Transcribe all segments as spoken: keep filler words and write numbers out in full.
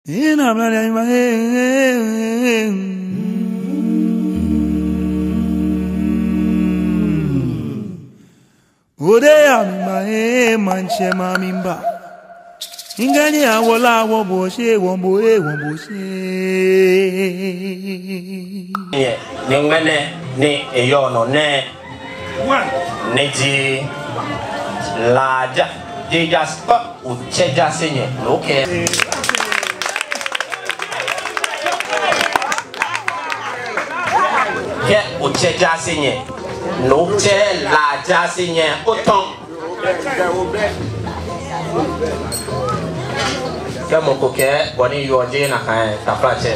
Ina mla ya ima, eh, eh, eh. Ode ya mi ma, eh, maŋtsɛ ma mi ba. Ŋa ni awola wo bo she, wo bo, eh, wo bo she. Ni, ni ŋmɛnɛ ni eyɔɔ nɔ nɛ. Ni ji La Ja, ji ja spa. Otsɛ jaase nyɛ, no kɛ. Kɛ otsɛ jaase nyɛ, no tsɛ La jaase nyɛ, otɔ̃. Kɛ mɔ ko kɛɛ bɔ ni yɔɔ jeee nakai lɛ, taflatsɛ,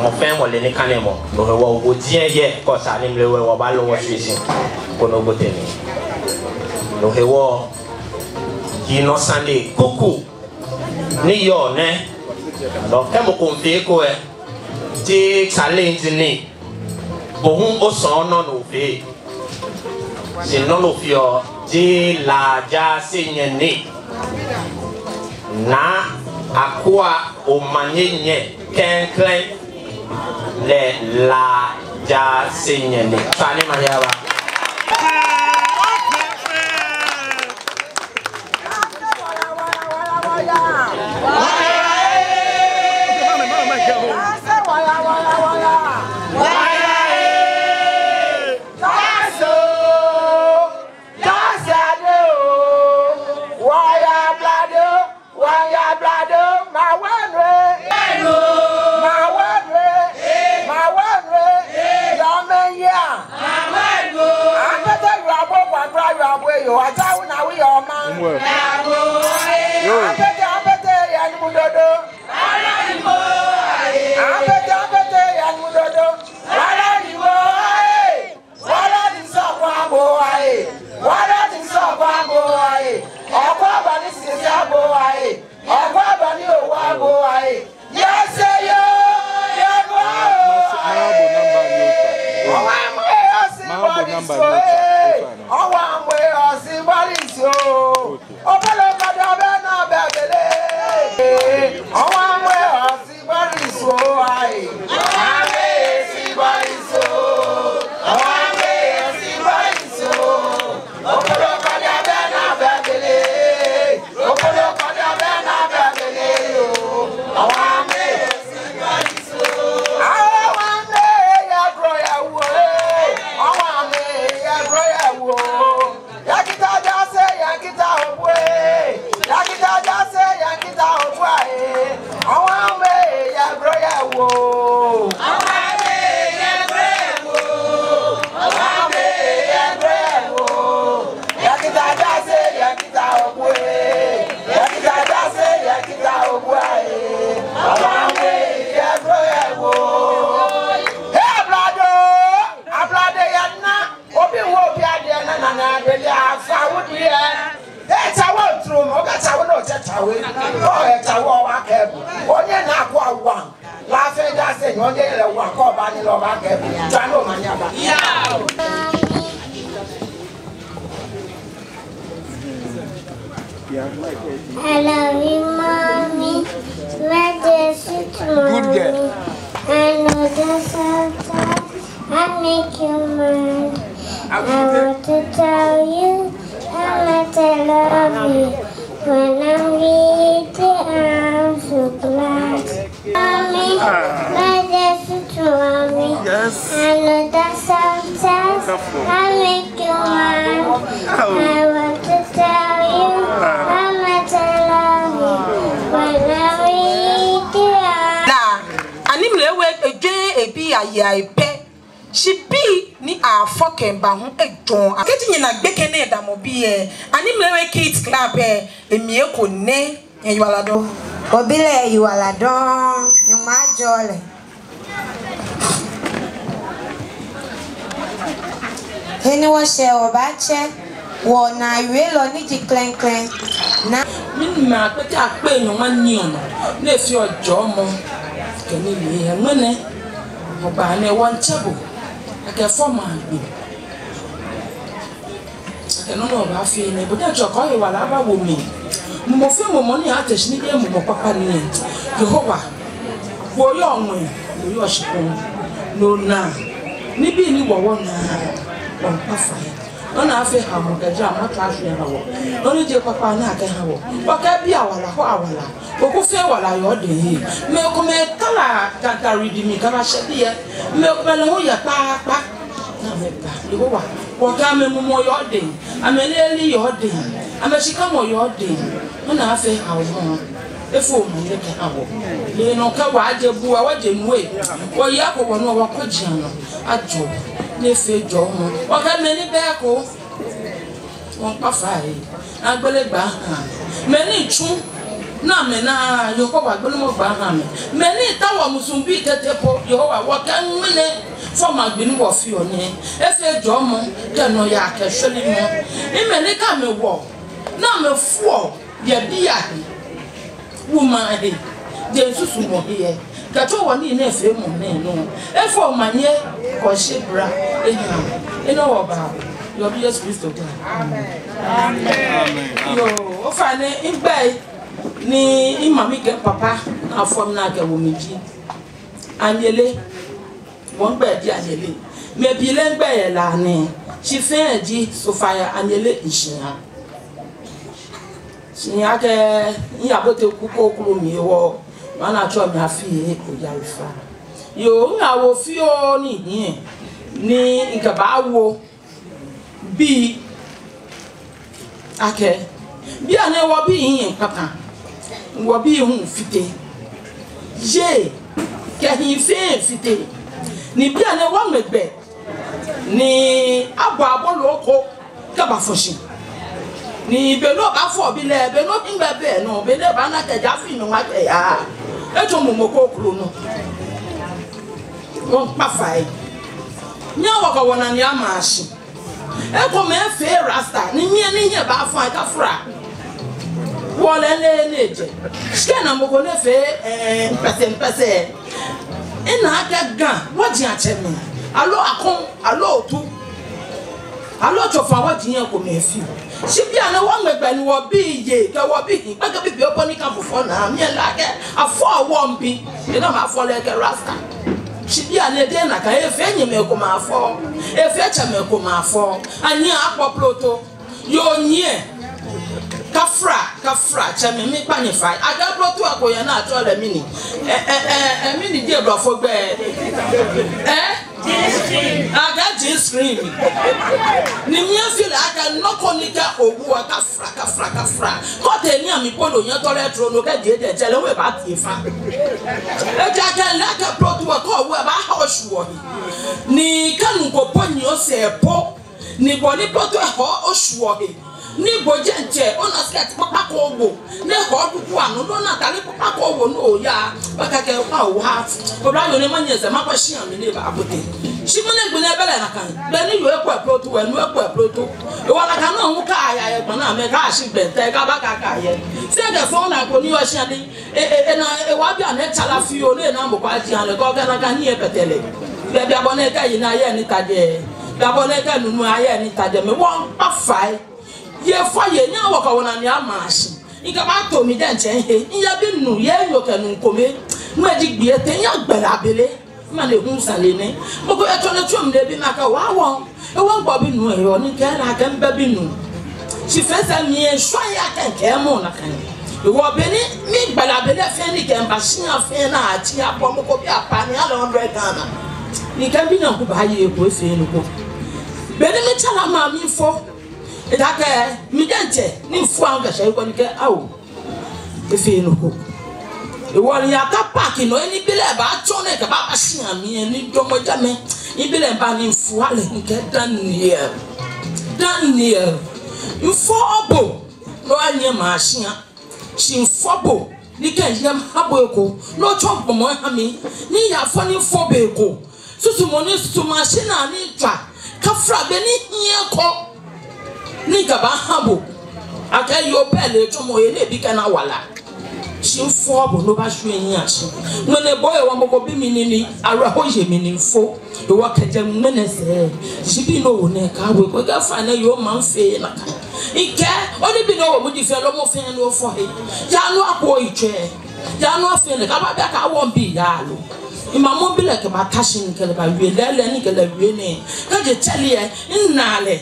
mɔ fɛɛ mɔ le nikanemɔ. No hewɔ oji yɛ kɔsa ni mile wɛ wɔbaalɔ wɔ situation ko nɔ bote mli. No hewɔ yinɔ sane kuku ni yɔɔ nɛ. Nɔ kɛ mɔ ko miifee eko lɛ, jeee challenge ni. Bo hu osɔŋ nɔ ni ofee. Shi nɔ ni ofeɔ, jeee La jaase nyɛ ni. Naa Akua Omanye nyɛ klɛŋklɛŋ lɛ La jaase nyɛ ni. Tswa ni omanye aba. Apete, apete, yɛ ni mu dodo. Apete, apete, yɛ ni mu dodo. Wala ni sɔkwa bo aye. Wala ni sɔkwa bo aye. Okwa bani sisa bo aye. Okwa bani owa bo aye. Yase yo, yabo. Maa bo namba ni otsa. Owa mwe osi bɔli so. Owa mwe osi bɔli so. Opolo kɔdɔ bɛ na bɛ bele. Owa mwe osi bɔli so aye. Owa mwe osi bɔli so. Owa mwe osi bɔli so. Opolo kɔdɔ bɛ na bɛ bele. Opolo kɔdɔ bɛ na bɛ bele yo. Owa mwe. Awo wa mwe ya bro ya wo eh. Owa mwe ya bro ya wo. Yakita jaase, yakita obwe. Yakita jaase, yakita obwe eh. Owa mwe ya bro ya wo. Owa mwe ya bro ya wo. Owa mwe ya bro ya wo. Yakita jaase, yakita obwe. Yakita jaase, yakita obwe eh. Owa mwe ya bro ya wo. Hey, ablade, ablade ya na. Obi wo obi adeɛ na nana adeɛ afa wo deɛ. Etawo nturum, okɛtawo na otsɛtawo. Okɛtawo wa kɛbu. Onye na kwa wa. La fee jaase nyɛ, onye lɛ wa kɔ ba ni lɔ ba kɛbu. Tswa ni omanye aba. I love you, mommy. Mother, sweet mommy. Good girl. I know the Santa. I make you mad. I want to tell you how much I love you. When I'm with you, I'm so glad. Mommy, my dear sweet mommy. Yes. I know that sometimes I make you mad. I want to tell you how much I love you. When I'm with you, I'm... Naa, ani mile wɛ ejɛ ebi ayi ayi pɛ. Shi bii ni afɔ kɛba hu ejɔ. Kɛji nyɛna gbekɛ nɛɛ damɔ biɛ, ani mile wɛ Kids Club ɛ, emli eko nɛ, nyɛyiwaladɔŋŋ. Obi lɛ yiwaladɔŋŋ, Nyɔŋmɔ ajɔɔ lɛ. He ni wɔshɛ wɔbaatsɛ wɔnaawielɔ ni ji klɛŋklɛŋ. Naa. Miimɛ akpe kɛ akpe Nyɔŋmɔ ni yɔɔ nɔ, ni efeɔ jɔɔmɔ kɛ nilee yɛ ŋmɛnɛ. Oba nɛɛ wɔŋtsɛ bo akɛ fɔmɔ agbo. Akɛ nɔ ni obaafee nɛɛ, bo diɛŋtsɛ okɛ oyiwala abawo mli. Mumɔ fɛɛ mumɔ ni ate shi ni jeee mumɔ kpakpa ni. Yehowa, Wɔyɔɔ ŋwɛi, wɔyɔɔ shikpɔŋ. No naa, nibii ni wɔ wɔnaa, wɔmiikpa fai. Nɔ ni afee ha mɔ kɛjɛ amɔ ta afee ha wɔ. Nɔ ni ji kpakpa ni akɛha wɔ. Wɔkɛɛ bii awala, hɔ awala. Wɔkɔ fɛɛ wala yɔɔ odɛŋ. Mɛi komɛi tara kantari di mi kaba shɛ biɛ. Mɛi komɛi lɛ hu yɛ kpakpa. Ni amɛba, Yehowa, wɔkɛɛ amɛmumɔ yɔɔ odɛŋ, amɛleeli yɔɔ odɛŋ, amɛshikamɔ yɔɔ odɛŋ. Nɔ ni afee ha wɔ, efee omanye kɛha wɔ. Lɛ nɔ kɛ wɔje bu, wɔje nue. Wɔya ko wɔnɔ wɔkɔ jianɔ. Ajɔ, ni efee jɔɔmɔ. Wɔkɛɛ mɛi ni bɛ ko. Wɔmiikpa fai. Agbele gbɛ aha. Mɛi ni tsu, ni amɛnaa, Yehowa, gbelemɔ gbɛ aha amɛ. Mɛi ni ta wɔ musuŋ bii tete po, Yehowa, wɔkɛɛ ŋmɛnɛ, fɔmɔ gbi ni wɔfeɔ nɛɛ, efee jɔɔmɔ, kɛ nɔyaa kɛ shwelimɔ. Mɛi ni kɛ amɛwo, ni amɛfoɔ, yɛ biɛ ahe. Woman ahe, jeŋ susumɔ he yɛ. Kɛtsɔ wɔ nii nɛɛ feemɔ nɛɛ nɔ. Efee omanye, kɔ shi bra, eha. Enɔ wɔbaa, yɛ Yesu Kristo gbɛi. Amen. Amen. Yoo, ofainɛ, migbɛi, ni mimami kɛ mipapa, afɔ mi ni akɛwo mi ji Anyele. Wɔgbɛi ji Anyele. Mɛi pii lɛ migbɛi yɛ La nɛɛ. Shi fɛɛ ji Sofia Anyele Nshia. Shi akɛ, miyabote kuku kroko mli hewɔ, mana atsɛɔ mi Afie Oyarefa. Yoo, miyawo fioo ni hiɛ, ni mikɛbaawo bii akɛ, bianɛ wɔbii hiɛ kpata, wɔbii hu fite. Yei, kɛ hii fɛɛ fite. Ni bianɛ wɔŋmɛ gbɛ, ni abɔ abolo ko kɛbafɔ shi. Ni be ni obaafɔ bi lɛ, be ni ohiŋmɛi bɛ nɔ, be ni obaana akɛ ja fi nɔ ma kɛya. Etsɔ mumɔ kroko nɔ. Wɔmiikpa fai. Nyɛhaa wɔkɛ wɔnane amaa shi. Ekomɛi fee rasta, ni mɛi ni hiɛ baafɔ akafra. Wɔle nɔ ni ejɛ. Shi kɛ ona mɔ ko ni fee, eh, mpɛsɛ mpɛsɛ. Ena akɛ Ga, wɔji atsɛmɛi. Aloo Akon, aloo Otu. Aloo Tsofa, wɔji hiɛ komɛi fioo. Shi bianɛ wɔŋmɛ gbɛ ni wɔbii yei, kɛ wɔbii hii, kpɛkɛ bibioo po ni ka fufɔ naa, mile akɛ, afɔ wɔŋbii, ena mɔ afɔ lɛ kɛ rasta. Shi bianɛ diɛŋtsɛ nakai, efee nyɛmɛi komɛi afɔ, efee tsɛmɛi komɛi afɔ, anyɛ akpɔ ploto, yoo nyɛ, kafra, kafra, tsɛmɛi miikpa nyɛ fai, akɛ ploto ko yɛ ni atsɛɔ lɛ mɛni, ɛ, ɛ, ɛ, ɛ, mɛni ji blɔfo gbɛi, ɛ? Akɛ G-string. Ni mɛi feel akɛ nɔ ko ni kɛ owu akafra, kafra, kafra. Kɔtɛ ni ami polo nyɛ tɔlɛ tro no kɛ die de tsɛlɛ we ba tie fa. Ejaakɛ lɛ kɛ ploto ko we ba ha oshwɔ he. Ni kɛ nuu ko po ni osɛɛ po. Ni bɔ ni ploto ko oshwɔ he. Ni bo diɛŋtsɛ, ona skirt kpakpa ko owo, ni ehɔ duku anɔ, ni ona atade kpakpa ko owo ni oya, baakɛɛ akɛ, "Wow, what?" Oblayoo ni manyɛ sɛɛ makɔ shia mli ni ebaabote. Shi mɛni gbi ni ebɛ lɛ nakai? Be ni yoo ekwɛ ploto, we nuu ekwɛ ploto. Ewa nakai nɔŋŋ kɛ aya yɛ gbɛ naa mli, kɛ ashi gbɛ tɛ, kɛ aba kɛ aka yɛ. Sɛɛ kɛ fɔŋ naa ko ni yɔɔ shia ni, e, e, ena, ewa bianɛ tsala fioo, ni ena mɔ ko aji ale, kɛ okɛ nakai ni epɛtɛ lɛ. Be, be abɔ ni kɛ yi naa yɛ ni tade. Be abɔ ni kɛ nuu nu ayɛ ni tade mli. Wɔmiikpa fai. Yei fɔɔ yei, nyɛhaa wɔkɛ wɔnane amaa shi. Mikɛbaato mi diɛŋtsɛ mihe. Miyabi nuu, yei enyɔ kɛ nuu kome. Ŋmɛji gbi etɛ, miyagbala abele. Mane hu sane nɛ. Mɔ ko yɛ tɔnɛ tsuo mli ebi mi akɛ, "Wa wɔ, ewɔ gbɔ binuu eyɔɔ?" Ni mikɛɛ lɛ akɛ mibɛ binuu. Shi fɛɛ sɛɛ miyɛ shwa ya kɛ mikɛɛ mɔ nakai. Ewɔ be ni migbala abele fɛɛ ni mikɛba shia fɛɛ naa ati abɔ mɔ ko bi apa ni ale hundred Ghana. Ni mikɛɛ binuu ko baaye eko efee nɔ ko. Be ni mitsala ma mifo. Ejaakɛ mi diɛŋtsɛ ni mifo aŋkɛ shɛ eko ni mikɛɛ, ao, efee nɔ ko. Ewɔ ni miyata park nɔ, ni bi lɛ baatsɔ nɛkɛ baaba shia mli, ni dɔmɔ jɛmɛ. Ni bi lɛ ba ni mifo ale mikɛɛ Daniel. Daniel. Mifo bo. No anyɛ mashia. Shi mifo bo. Ni mikɛɛ miha bo eko. No tsɔ gbɔmɔ ha mi. Ni miyafo ni mifo bo eko. Susumɔ ni susumɔ shi naa ni mitswa. Kafra be ni hiɛ ko. Ni mikɛbaaha bo. Akɛ yoo pɛ lɛ tsɔmɔ yɛ lɛ bi kɛ naa wala. Shi mifo bo no baashwie mihiɛ shi. Ŋmɛnɛ bo ewɔ mɔ ko bi mi nini. Awerɛho ye mi ni mifo. Ewɔ kɛjɛ ŋmɛnɛ sɛɛ. Shi bi no wo nɛ ka we ko kɛ fa nɛ yoo ma mifee nakai. Mikɛɛ, onibii ni owo muji fɛɛ lɛ mɔ fɛɛ ni ofɔ he. Ya nu akɔ itsɛ. Yaa nɔ fɛɛ lɛ, kɛ ababi akɛ awo mibi yaa lo. Ni mamɔ mibi lɛ kɛbata shi ni mikɛ lɛ bawie lɛɛlɛŋ ni mikɛ lɛ wie nɛɛ. Kɛji etsɛ lɛ, minaa lɛ.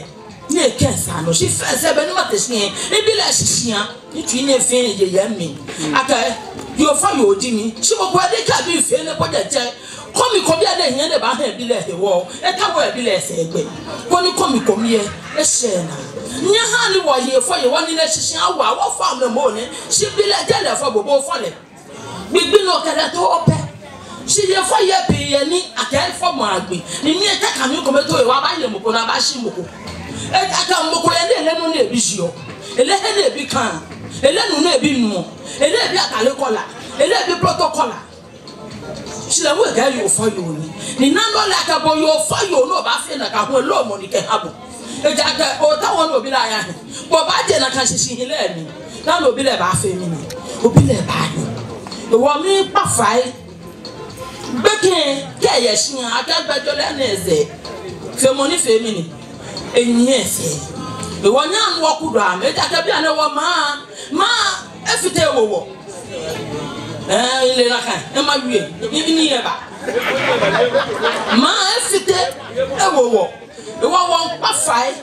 Ni ekɛɛ esa nɔ, shi fɛɛ sɛɛ be ni mate shi lɛ, mibi lɛ shishia. Ni tsui nɛɛ fɛɛ yɛ mimli. Akɛ, yoo fɔyoo ji mi. Shi mɔ ko yɛ ni kɛ bi fɛɛ nɛɛ kɔjɛ jɛ. Kɔmi kɔmi ade hiɛ ni ebaaha mibi lɛ hewɔ. Etaoɔ mibi lɛ sɛɛ gbɛ. Koni kɔmi kɔmi yɛ, eshɛ naa. Nyɛhaa ni wɔyei fɔyei, wɔnine shishia wa, wɔfɔ amɛ moŋ nɛ. Shi mibi lɛ, je lɛ fɔ bo, bo fɔ lɛ. Gbigbi nɔ kɛlɛ too pɛ. Shi yei fɔyei pii yɛ ni akɛfɔ mɔ agbi. Ni ni eta kɛ mi kome too yɛ wa baaye mɔ ko ni abaashi mɔ ko. Eta kɛ mɔ ko yɛ ni eleee nɔ ni ebi shiɔ. Eleee he ni ebi kãa. Eleee nu ni ebi nuɔ. Eleee ebi atale kɔla. Eleee ebi ploto kɔla. Shi lɛ hu ekɛɛ yoo fɔyoo ni. Ni nando lɛ akɛ bo yoo fɔyoo ni obaafee nakai hu, elomɔ ni kɛha bo. Ejaakɛ otaoɔ ni obi lɛ aya he. Bo obaaje nakai shishihilɛ mli. Nando obi lɛ baafee mɛni? Obi lɛ baanyiɛ. Hewɔ miikpa fai. Gbekɛ kɛ eyɛ shia akɛ gbɛjɔlɛ nɛɛ sɛɛ. Feemɔ ni fee mɛni? Enyiɛ sɛɛ. Hewɔ nyɛhaa ni wɔkudɔ amɛ. Ejaakɛ bianɛ wɔmaŋ, maŋ efite ewo wɔ. Ɛɛ, mile nakai. Ema wie. Ni, ni eba. Maŋ efite ewo wɔ. Hewɔ wɔmiikpa fai.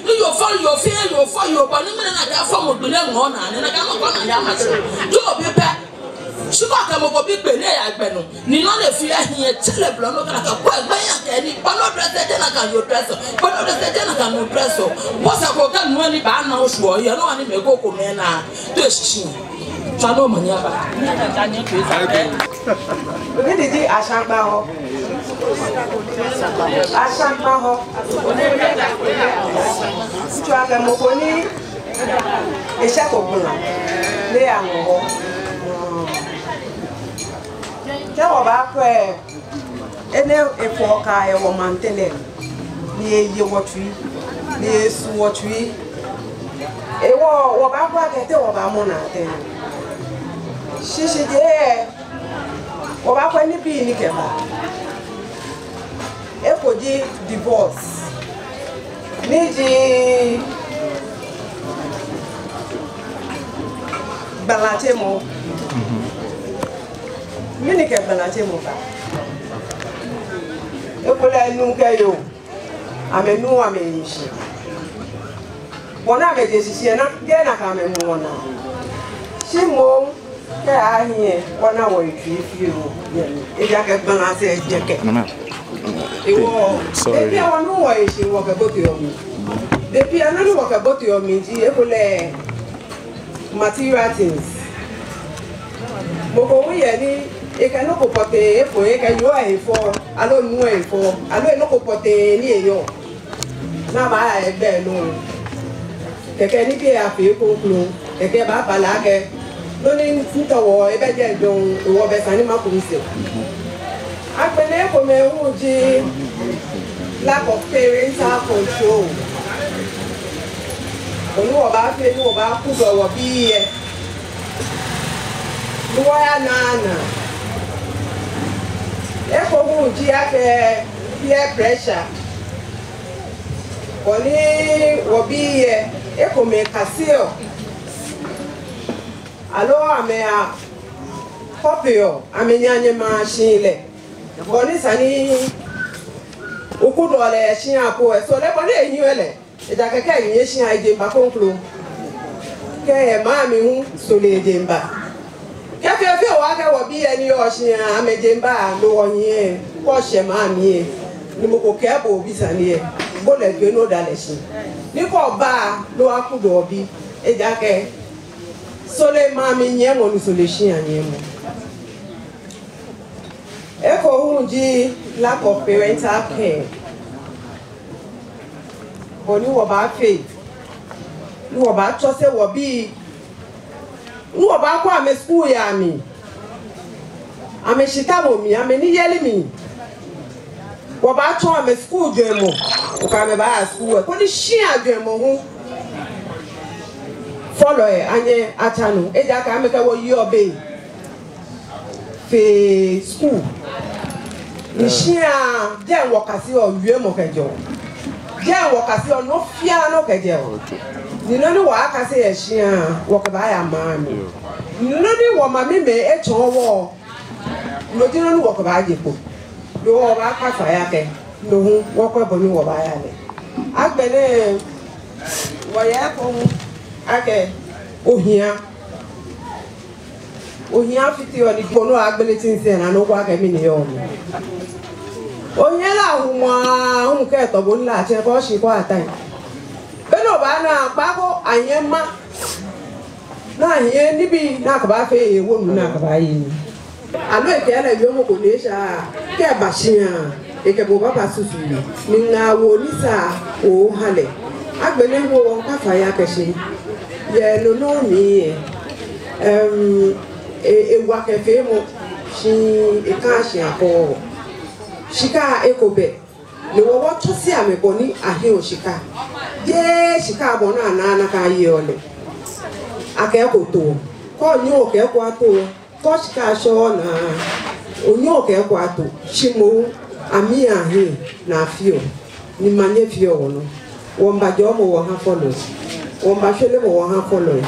Ni yoo fɔyoo fɛɛ yoo fɔyoo bɔ ni mɛni nakai fɔmɔ gbi lɛ ŋɔɔ naa, ni nakai mɔ ko naa ya ma shi. Yoo bi pɛ. Shi kɛ okɛ mɔ ko bi gbɛ ni eya gbɛ nɔ. Ni nɔ ni efee ehiɛ tsɛlɛ blɔ nɔ kɛ nakai ko gbɛ ya kɛ ni. Bɔ ni odress je nakai yoo dress. Bɔ ni odress je nakai nuu dress. Bɔ sa ko kɛ nuu ni baana oshwɛ yɛ nɔ ni mɛi ko ko mɛi naa. To eshishi. Tswa ni omanye aba. Mɛni ji ashaŋkpaŋ hɔ? Ashaŋkpaŋ hɔ. Tswa kɛ mɔ ko ni eshɛko gbala ni eyaŋɔ hɔ. Kɛ wɔbaakwɛ, enɛ efɔɔ kaa yɛ wɔmaŋ teŋ lɛ, ni eye wɔtsui, ni esu wɔtsui. Hewɔ wɔbaakwɛ akɛ te wɔbaamɔ naa tɛŋŋ. Shishijee, wɔbaakwɛ nibii ni kɛba. Eko ji divorce. Ni ji gbalatsemɔ. Mɛni kɛ gbalatsemɔ ba? Ekolɛ nuu kɛ yoo, amɛnuuu amɛyi shi. Bɔ ni amɛje shishi lɛ, jeee nakai amɛmuɔ naa. Shi moŋ kɛ ahiɛ, wɔna wɔyi tsui fioo. Ejaakɛ gbala sɛɛ jɛkɛ. Hewɔ, sorry. Ebi wɔnuuu wɔyi shi wɔkɛboteɔ mli. Ebi nɔ ni wɔkɛboteɔ mli ji, ekolɛ material things. Mɔ ko hu yɛ ni ekɛ nɔ ko pɔtɛɛ efɔ, ekɛ yoo lɛ efɔ, aloo nuu lɛ efɔ, aloo nɔ ko pɔtɛɛ ni eyɔɔ. Ni abaaya egbɛ nɔ. Kɛkɛ nibii lɛ afee kroko. Kɛkɛ ebaaba lɛ akɛ nɔ ni mitao ebɛ jɛi dɔŋŋ, hewɔ bɛ esa ni maku misɛɛ. Agbɛnɛ ekomɛi hu ji lack of parental control. Bɔ ni wɔbaafee ni wɔbaakudɔ wɔbii lɛ, ni wɔyanaa naa. Eko hu ji akɛ peer pressure. Bɔ ni wɔbii lɛ, ekomɛi kaseɔ, aloo amɛya kɔpeɔ amɛnyɛ amɛmaŋ shihilɛ. Bɔ ni esa ni okudɔ lɛ yɛ shia ko lɛ, sɔlemɔ ni ehiɔ lɛ. Ejaakɛ kɛ enyiɛ shia, ejeŋba kroko. Kɛ eyɛ maŋ mli hu, sɔle ejeŋba. Kɛ fɛɛ fɛɛ wɔkɛɛ wɔbii lɛ ni yɔɔ shia, amɛjeŋba, no wɔnyiɛ, kɛ oshɛ maŋ mli lɛ, ni mɔ ko kɛɛ bo obi sane lɛ, bo lɛ jwɛŋ ni oda lɛ shi. Ni kɛ oba, no akudɔ obi, ejaakɛ sɔle maŋ mli nyiɛmɔ ni sɔle shia nyiɛmɔ. Eko hu ji lack of parental care. Bɔ ni wɔbaafee ni wɔbaatsɔse wɔbii, ni wɔbaakɔ amɛ skul yaa mli, amɛshitamɔ mli, amɛniyeli mli. Wɔbaatsɔɔ amɛ skul jwɛŋmɔ, okɛ amɛ baaya skul lɛ, koni shia jwɛŋmɔ hu fɔlɔi anyɛ atsa nɔ. Ejaakɛ amɛkɛ wɔ yeɔ be fe skul. Ni shia, jɛi wɔkaseɔ wiemɔ kɛjɛɔ. Jɛi wɔkaseɔ nɔ fiaa nɔ kɛjɛɔ. Ni nɔ ni wɔbaakase yɛ shia, wɔkɛbaaya maŋ mli. Nɔ ni wɔmamimɛi etsɔɔ wɔ, no ji nɔ ni wɔkɛbaaje kpo. No wɔbaakpa fai akɛ, no hu wɔkwɛ bɔ ni wɔbaaya lɛ. Agbɛnɛ wɔyɛ eko hu akɛ ohia. Ohia fiteɔ ni kpo no agbele ti nsɛɛ naa nɔ ko akɛ mɛni yɔɔ mli. Ohia lɛ ahumɔ aahu kɛ etɔ bo ni lɛ atsɛ kɔ shi kɔ atai. Be no obaana akpa ko anyɛ ma. Naa hiɛ nibii ni akɛbaafee ewo nu ni akɛbaaye. Aloo ekɛɛ lɛ wiemɔ ko ni esa akɛ eba shia, ekɛ bo baaba susu. Ni ŋaawoo ni sa oha lɛ. Agbɛnɛ hu wɔmiikpa fai akɛ shi yɛ no nɔŋŋ mli lɛ, em, e, ewa kɛ feemɔ, shi ekã shi akɔ. Shika eko bɛ. Ni wɔ wɔtsɔse amɛ bɔ ni ahiɔ shika. Jeee shika bɔ ni anaa nakai ayeɔ lɛ. Akɛ eko toɔ. Kɛ onyɛɛɛ okɛ eko ato, kɛ shika shɔ naa, onyɛɛɛ okɛ eko ato. Shi moŋ, amɛhiɛ ni afeɔ. Ni manyɛ feɔ wɔnɔ. Wɔmiiba jɔɔmɔ wɔha fɔlɔi. Wɔmiiba shwelemɔ wɔha fɔlɔi.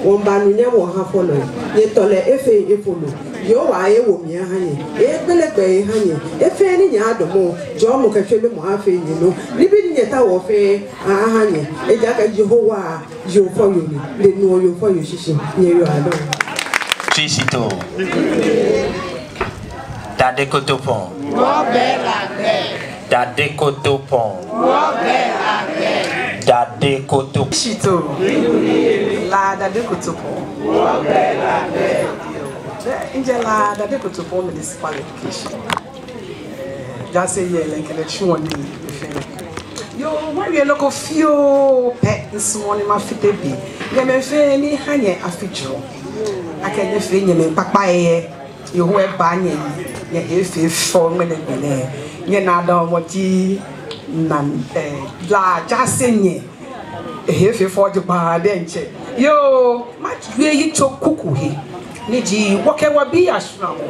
Wɔmiiba anunyam wɔha fɔlɔi. Nyɛtɔlɛ efee efolo. Yehowa ewo mli aha nyɛ. Egbele gbɛ eha nyɛ. Efee ni nyɛdamɔ. Jɔɔmɔ kɛ shwelemɔ afee nyɛnɔ. Nibii ni nyɛtaoɔ fɛɛ aha nyɛ. Ejaakɛ Yehowa yoo fɔyoo ni. Lɛ nuɔ yoo fɔyoo shishi. Nyɛyiwaladɔŋŋ. Tswishitoo. Dade Kotopɔŋ. Wɔbɛ la bɛ. Dade Kotopɔŋ. Wɔbɛ la bɛ. Dade Koto. Tswishitoo. La Dade Kotopɔŋ. Wɔbɛ la bɛ. Bɛ, mijɛ la Dade Kotopɔŋ Municipal Education. Jaaseyeli lɛ kɛ lɛ tsuɔ nii fɛɛ. Yoo, mawie nɔ ko fioo pɛ, misumɔɔ ni mafite be. Nyɛmɛi fɛɛ miiha nyɛ afi jurɔ. Akɛ nyɛfee nyɛmɛi kpakpai yɛ. Yehowa eba nyɛyi, nyɛhe efee fɛo ŋmɛnɛ gbi nɛɛ. Nyɛnaa damɔ ji nɛɛ, eh, La jaase nyɛ. Ehe efee fɛo jogbaŋŋ diɛŋtsɛ. Yoo, mawie yitso kuku he. Ni ji, wɔkɛ wɔbii ashramɔ.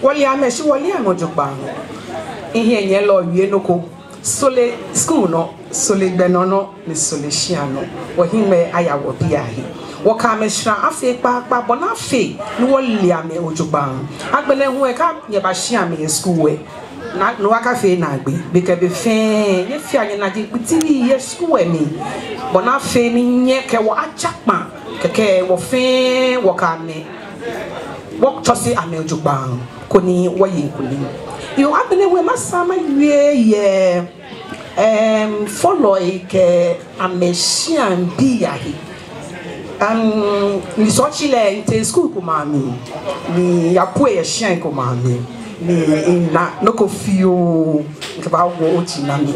Wɔle amɛ shi wɔleee amɛ jogbaŋŋ. Mihiɛnyiɛlɔ wie nɔ ko. Sɔle school nɔ, sɔle gbɛ nɔ nɔ, ni sɔle shia nɔ. Wɔhiŋmɛi aya wɔbii ahe. Wɔkɛ amɛ shra afee kpakpa bɔ ni afee ni wɔle amɛ jogbaŋŋ. Agbɛnɛ hu lɛ kɛ nyɛba shia mli yɛ school lɛ, ni wɔkafee naagbee, be kɛ be fɛɛ, nyɛfea nyɛnaji kpitirii yɛ school lɛ mli. Bɔ ni afee ni nyɛkɛ wɔ atsa kpa, kɛkɛ wɔ fɛɛ wɔkɛ amɛ wɔtsɔse amɛ jogbaŋŋ, koni wɔye kunim. Yoo, agbɛnɛ hu lɛ masaa mawie yɛ, em, fɔlɔi kɛ amɛshia bii ahe. Em, misɔɔtsi lɛ, mitee school komɛi amli, ni miyapue yɛ shia komɛi amli, ni mina nɔ ko fioo, mikɛba wɔ otsi naa mli.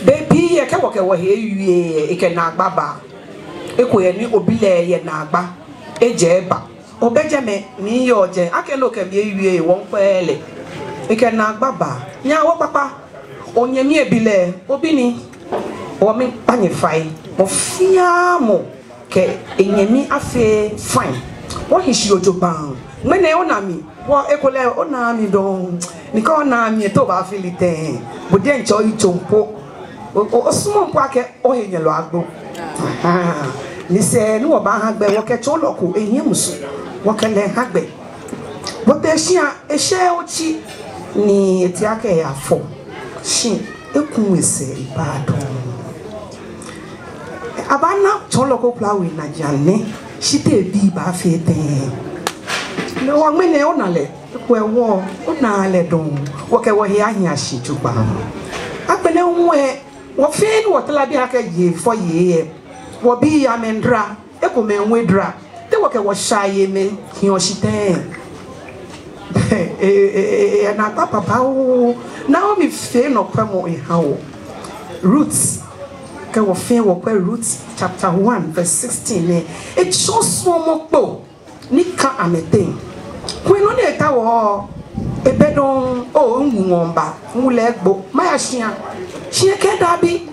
Bei pii lɛ kɛ wɔkɛ wɔhe wie lɛ, ekɛ naagba baa. Eko yɛ ni obi lɛ yɛ naagba, ejɛ eba. Obɛ jɛmɛ, ni yɔɔ jɛi, akɛ lɛ okɛ mi ewie, wɔmiikwɛ lɛ. Ekɛ naagba baa. Nyɛ awo kpakpa. Onyɛmi ebi lɛ, obi ni. Wɔmiikpa nyɛ fai. Mɔ fɛɛ mɔ kɛ enyɛmi afee fine. Wɔhi shi jogbaŋŋ. Ŋmɛnɛ ona mi, wɔ ekolɛ onaaa mi dɔŋŋ. Ni kɛ ona mi lɛ, te obaafee tɛŋŋ? Bo diɛŋtsɛ oyitsoŋ po. O, o, osumɔɔɔ po akɛ ohenyɛlɔ agbo. Ahaa. Ni sɛɛ ni wɔbaaha gbɛ, wɔkɛ tsɔɔlɔ ko, ehiɛ musu. Wɔkɛ lɛ ha gbɛ. Wɔtee shia, eshɛɛɛ otsi, ni etee akɛ eyafɔ. Shi eku esɛɛ ebaaa dɔŋŋ. Abaana tsɔɔlɔ ko kwraa we najiaŋ nɛɛ, shi te ebii baafee tɛŋŋ? Ni wɔ ŋmɛnɛ ona lɛ, eko ewɔ, onaaa lɛ dɔŋŋ, wɔkɛ wɔhe ahia shi jogbaŋŋ. Agbɛnɛ hu lɛ, wɔ fɛɛ ni wɔtara biɛ akɛ yei fɔyei lɛ, wɔbii amɛmiidara, ekomɛi hu edara, te wɔkɛ wɔshaayemɛi hiɔ shi tɛŋŋ? E, e, e, e, e, naagba babaoo. Naomi fee nɔkwɛmɔ eha wɔ. Ruth, kɛ wɔ fɛɛ wɔkwɛ Ruth chapter one verse sixteen lɛ, etsɔɔ suɔmɔ kpo ni ka amɛteŋ. Kwɛ nɔ ni etaoɔ, ebɛ dɔŋŋ, oo, miwu ŋɔɔ miba, miwu lɛ egbo, maya shia. Shi ekɛɛ dabi,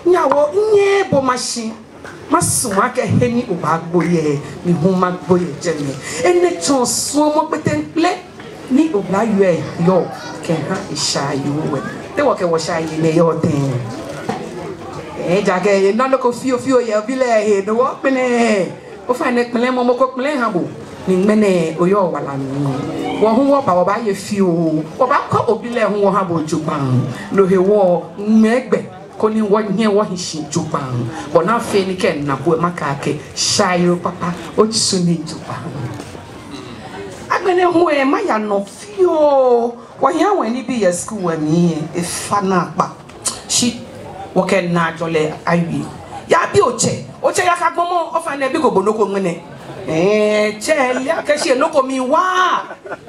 nyɛwo, minyɛɛɛ bo mashi. Masumɔ akɛ he ni obaagbo yɛ, mi hu magbo yɛ jɛmɛ. Enɛ tsɔɔ suɔmɔ kpeteŋkpele ni oblayoo lɛ yɔɔ kɛha eshaayoo lɛ. Te wɔkɛ wɔshaayemɛi yɔɔ tɛŋŋ? Ejaakɛ ena nɔ ko fioo fioo yɛ obi lɛ he, no hewɔ kpɛlɛɛɛ. Ofainɛ kpɛlɛɛmɔ, mɔ ko kpɛlɛɛɛ ha bo. Ni ŋmɛnɛ oyɔɔ wala mli. Wɔ hu wɔba, wɔbaaye fioo. Wɔbaakɔ obi lɛ hu wɔha bo jogbaŋŋ. No hewɔ ŋmɛɛ gbɛ koni wɔnyɛ wɔhi shi jogbaŋŋ. Bɔ ni afee ni kɛ mina bo lɛ makɛɛ akɛ, Shayo papa, otsu nii jogbaŋŋ. Agbɛnɛ hu lɛ, maya nɔ fioo. Wɔhiɛ wɔnibii yɛ skul lɛ mli lɛ, efa naakpa. Shi wɔkɛ naajɔlɛ awie. Yaabi otsɛ, otsɛ yaka gbɔmɔ, ofainɛ ebi ko bo nɔ ko ŋmɛnɛ. Ɛɛ, tsɛ lɛ akɛ shi nɔ ko miiwa.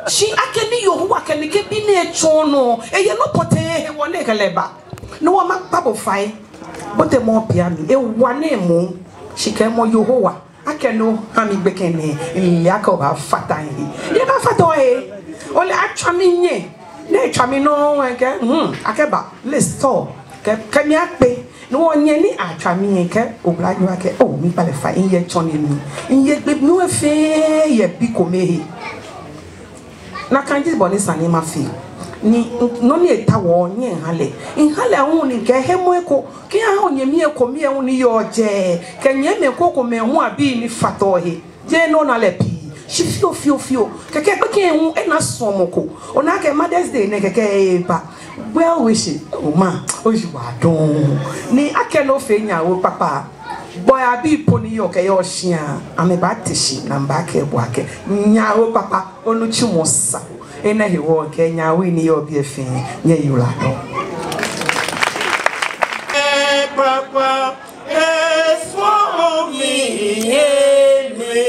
Shi akɛni Yehowa kɛ nɛkɛ bi nɛɛ tsɔɔ nɔ, eyɛ nɔ pɔtɛɛ hewɔ ni ekɛ lɛ ba. Ni wɔmiikpa bo fai. Bote mɔ pia mi, ewa nɛɛ mɔ. Shi kɛɛmɔ Yehowa. Akɛni oha mi gbekɛ nɛɛ, mile akɛ obaafata mihe. Ebaafata ohe. Ole atswa mi nyɛ. Ni etswa mi nɔ, ekɛɛ, hmm, akɛba, let's talk. Kɛ, kɛ mi akpe. Ni wɔnyɛ ni atswa mi nyɛ kɛ, oblanyo akɛ, oh, miikpa lɛ fai, miye tsɔne mi. Miye gbɛ mli fɛɛ, yɛ bi kome he. Nakai ji bɔ ni esa ni mafee. Ni nɔ ni etaoɔ nyɛhaa lɛ. Miha lɛ hu ni kɛ hemɔ eko. Kɛ aha onyɛmi eko mli hu ni yɔɔ jɛi. Kɛ nyɛmimɛi krokomɛi hu abii ni fata ohe. Jeee nɔ ni ale pii. Shi fioo, fioo, fioo. Kɛkɛ gbekɛ hu ena suɔmɔ ko. Ona akɛ Mother's Day nɛɛ kɛkɛ eba. Well wishes. Oh ma, oyiwaladɔŋŋ. Ni akɛni ofee nyɛ awo kpakpa. Bo abii po ni yɔɔ kɛ yɔɔ shia, amɛbaate shi ni amɛbakɛɛ bo akɛ, nyɛ awo kpakpa, onitsumɔ sa. Enɛ hewɔ kɛ nyɛ awui ni yɔɔ biɛ fɛɛ, nyɛyiwaladɔŋŋ. Papa, esumɔ mi yɛ mi,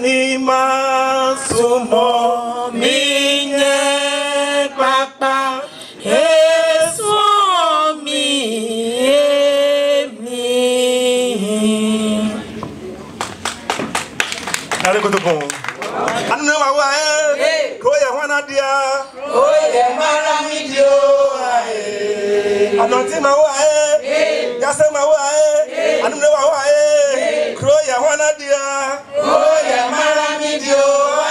ni masumɔ mi nyɛ papa. Esumɔ mi yɛ mi. Nare koto pɔn. Anu nɛɛ mawa ee. Kro yɛ hɔna dia. Kro yɛ mara mi dio ee. Adɔnti mawa ee. Yase mawa ee. Anu nɛɛ mawa ee. Kro yɛ hɔna dia. Kro yɛ mara mi dio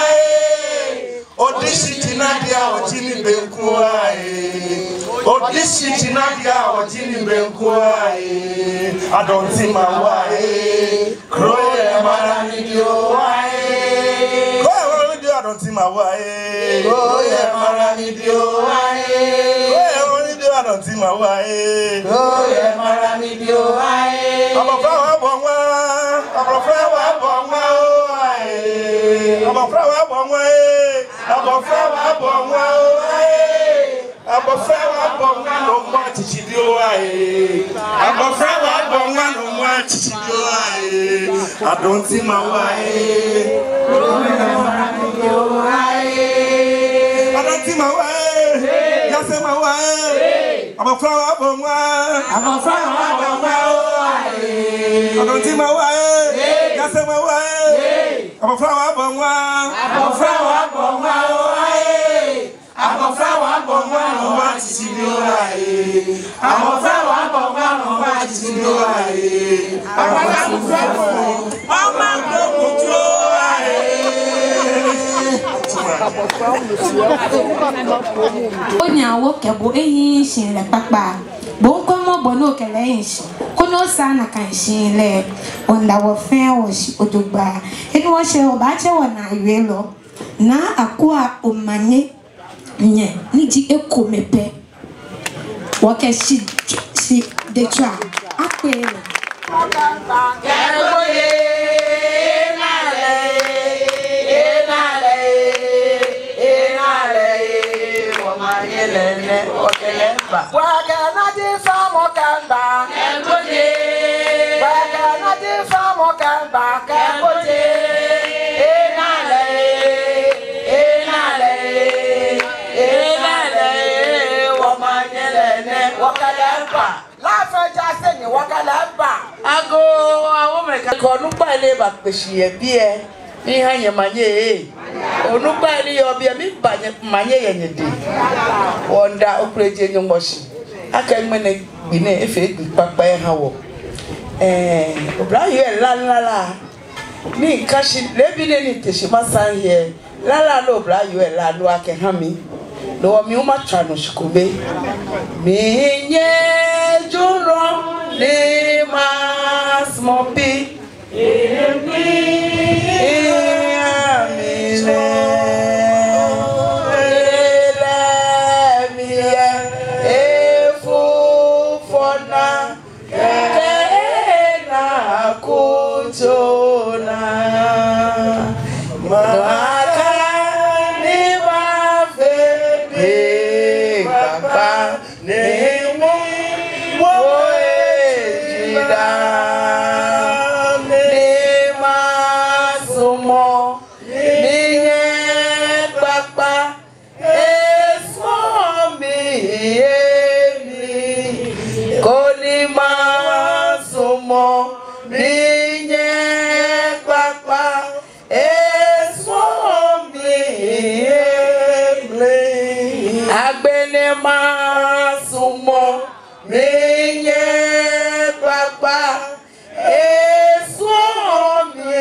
ee. Odisi jinadia, oji ni bɛŋkɛ aye. Odisi jinadia, oji ni bɛŋkɛ aye. Adɔnti mawa ee. Kro yɛ mara mi dio aye. Kro yɛ mara mi dio, Adɔnti mawa ee. Kro yɛ mara mi dio aye. Kro yɛ mara mi dio, Adɔnti mawa ee. Kro yɛ mara mi dio aye. Abɔfra wa bɔ ŋwa. Abɔfra wa bɔ ŋwa oo aye. Abɔfra wa bɔ ŋwa ee. Abɔfra wa bɔ ŋwa oo aye. Abɔfra wa bɔ ŋwa nɔ mɔ atsitsi bi oo aye. Abɔfra wa bɔ ŋwa nɔ mɔ atsitsi bi oo aye. Adɔnti mawa ee. Adɔnti mawa ee. Yase mawa ee. Abɔfra wa bɔ ŋwa. Abɔfra wa bɔ ŋwa oo aye. Adɔnti mawa ee. Yase mawa ee. Abɔfra wa bɔ ŋwa. Abɔfra wa bɔ ŋwa oo aye. Abɔfra wa bɔ ŋwa nɔ mɔ atsitsi bi oo aye. Abɔfra wa bɔ ŋwa nɔ mɔ atsitsi bi oo aye. Abɔfra wa bɔ ŋwa nɔ mɔ atsitsi bi oo aye. Onyɛ awo kɛ bo ehiii shihilɛ kpakpa. Bo ŋkɔmɔ bo nɔ kɛ lɛ ehi shi. Koni osaa nakai shihilɛ. Wɔmiida wɔ fɛɛ wɔshi ojogbaŋŋ. Eni wɔshɛ wɔbaatsɛ wɔnaawielɔ. Naa Akua Omanye. Nyɛ, ni ji ekome pɛ. Wɔkɛ shi, shi detswa. Akpe lɛ. Agoo, awomɛi kɛ onukpai lɛ bakpe shi yɛ biɛ. Miha nyɛ manye ee. Onukpai ni yɔɔ biɛ, miba nyɛ manye yɛ nyɛdɛŋ. Wɔmiida Ofe Nyɔŋmɔ shi akɛ ŋmɛnɛ gbi nɛɛ efee gbi kpakpa eha wɔ. Ɛɛ, oblayoo lɛ lala. Ni ŋkã shi leebi nɛɛ ni te shi masaa hiɛ. Lala ni oblayoo lɛ la nɔ akɛha mi. No hewɔ mi hu matswa nɔ shi kome. Minyɛ jurɔ ni masumɔ bi. Ni masumɔ minyɛ kpakpa, esumɔ mi yɛ mli. Koni masumɔ minyɛ kpakpa, esumɔ mi yɛ mli. Agbɛnɛ masumɔ minyɛ kpakpa, esumɔ mi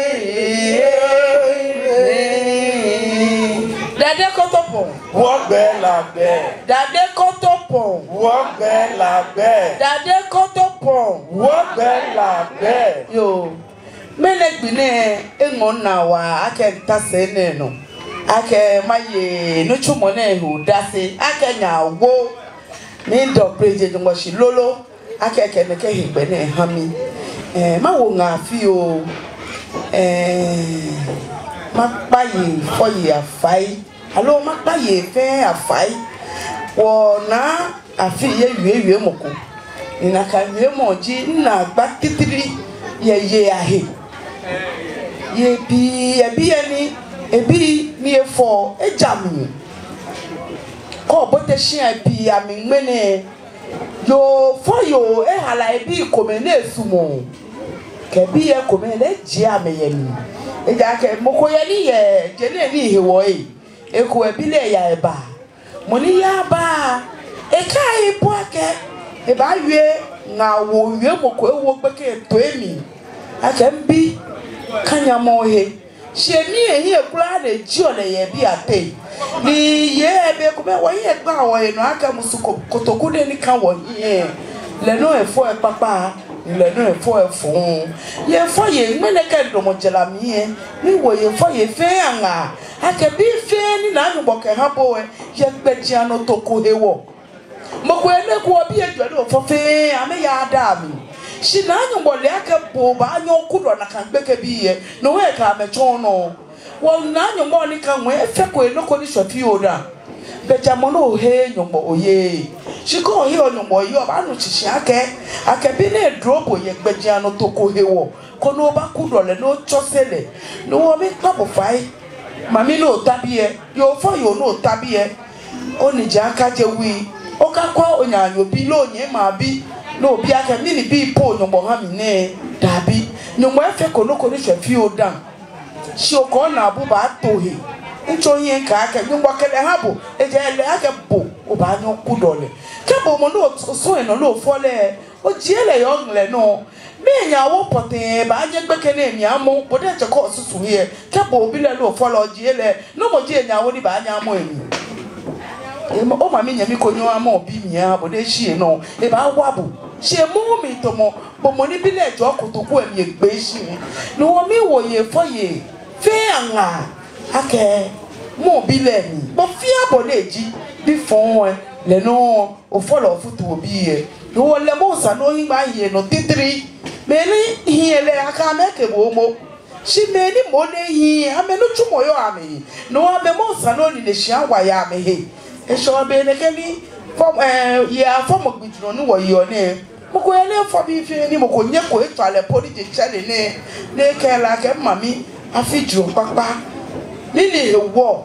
yɛ mli. Dade Kotopɔŋ. Wɔgbɛ la gbɛ. Dade Kotopɔŋ. Wɔgbɛ la gbɛ. Dade Kotopɔŋ. Wɔgbɛ la gbɛ. Yoo. Ŋmɛnɛ gbi nɛɛ eŋɔɔ minaa waa akɛ mita sɛi nɛɛ nɔ akɛ maye nitsumɔ nɛɛ he odase akɛ nyɛ awo mi dɔkpleje Nyɔŋmɔ shi lolo akɛ ekɛ nɛkɛ hegbɛ nɛɛ ha mi. Ɛɛ, mawo ŋaa fioo. Ɛɛ, makpa yei fɔyei afai. Aloo makpa yei fɛɛ afai. Wɔnaa afi yɛ wiewiemɔ ko. Ni nakai wiemɔ ji naagba titri yɛ yei ahe. Yei pii yɛ biɛ ni ebii ni efɔ eja mli. Kɛ obote shia pii amli ŋmɛnɛ, yoo fɔyoo ehala ebii komɛi ni esumɔɔ. Kɛ biɛ komɛi lɛ ejie amɛ yɛ mli. Ejaakɛ mɔ ko yɛ ni yɛ je nɛɛ ni hewɔ lɛ, eko ebi lɛ eya eba. Mɔ ni yaaba, ekai po akɛ ebaawie ŋaawoo wiemɔ ko ewo gbekɛ toi mli akɛ mibi, kanyamɔ ohe. Shi emli ehiɛ kwraa ni ejieɔ lɛ yɛ biɛ ateŋ. Ni yei bei komɛi wɔhiɛ gbaa wɔhe nɔ akɛ musu ko, kotoku nɛɛ ni ka wɔhiɛ, lɛ nɔŋŋ efɔ ekpakpa, lɛ nɔŋŋ efɔ efɔŋ. Yei fɔyei, ŋmɛnɛ kɛ midamɔ jara mli lɛ, miwo yei fɔyei fɛɛ aŋaa akɛ bii fɛɛ ni Naa Nyɔŋmɔ kɛha bo lɛ, yɛ gbɛjianɔtoo ko hewɔ. Mɔ ko yɛ ni eko ebii ejwɛ ni ofɔ fɛɛ amɛyaaa daa mli. Shi Naa Nyɔŋmɔ le akɛ bo obaanyɛ okudɔ nakai gbekɛbii lɛ, no hewɔ ekɛ amɛ tsɔ nɔ. Wɔ Naa Nyɔŋmɔ ni ka ŋwɛi efeko enɔ ko ni shwɛ fioo dã. Gbɛjianɔ ni oheee Nyɔŋmɔ oyeee. Shi kɛ oheɔ Nyɔŋmɔ oyeee, obaanu shishi akɛ, akɛ bi nɛɛ edro bo yɛ gbɛjianɔtoo ko hewɔ, koni obakudɔ lɛ ni otsɔse lɛ. No hewɔ miikpa bo fai. Mami ni ota biɛ, yoo fɔyoo ni ota biɛ, oniji akaje wui, okakwɛ onaanyo bi loo onyɛmi bi, ni obi akɛ mɛni bi po Nyɔŋmɔ ha mi nɛɛ, dabi. Nyɔŋmɔ efeko nɔ ko ni shwɛ fioo dã. Shi okɛ onaabu baato he. Mitsɔ hiɛ mikɛɛ akɛ Nyɔŋmɔ kɛ lɛ ha bo, ejaakɛ lɛ akɛ bo obaanyɛ okudɔ lɛ. Kɛ bo mɔ ni osɔ enɔ ni ofɔ lɛ, ojie lɛ yɛ oŋlɛ nɔ. Mɛɛ nyɛ awo pɔtɛɛ baanyɛ gbekɛ nɛɛ mli amɔ, bo diɛŋtsɛ kɛ osusu he lɛ, kɛ bo obi lɛ loo ofɔ lɛ ojie lɛ, namɔ ji nyɛ awo ni baanyɛ amɔ emli? Emɔ, omami nyɛmi ko nyɛɔ amɔ obi mli aha bo diɛŋtsɛ shi enɔ, ebaawa bo. Shi emɔɔɔ mli tamɔ bo mɔ ni bi lɛ jɔɔ kotoku lɛ mli egbee shi. No hewɔ miwo yei fɔyei fɛɛ aŋaa akɛ mɔ obi lɛ mli, bɔ fɛɛ bɔ ni eji, bi fɔŋ lɛ, lɛ nɔŋŋ ofɔ lɛ ofutu obi lɛ. No hewɔ lɛ moŋ sa ni ohiŋmɛi ahi enɔ titri. Mɛi ni hiɛ lɛ akɛ amɛkɛ bo momo. Shi mɛi ni moŋ lɛ hiɛ, amɛnitsumɔ yɔɔ amɛhe. No hewɔ amɛ moŋ sa ni onine shi awa yɛ amɛhe. Eshɔ be nɛkɛ ni fɔ, ɛɛ, yɛ afɔmɔ gbijurɔ ni wɔyeɔ nɛɛ, mɔ ko yɛ ni efɔ bi fɛɛ ni mɔ ko nyɛko etswa lɛ po ni je tsɛre nɛɛ, ni ekɛɛ lɛ akɛ mami, afi jurɔ kpakpa. Mɛni hewɔ?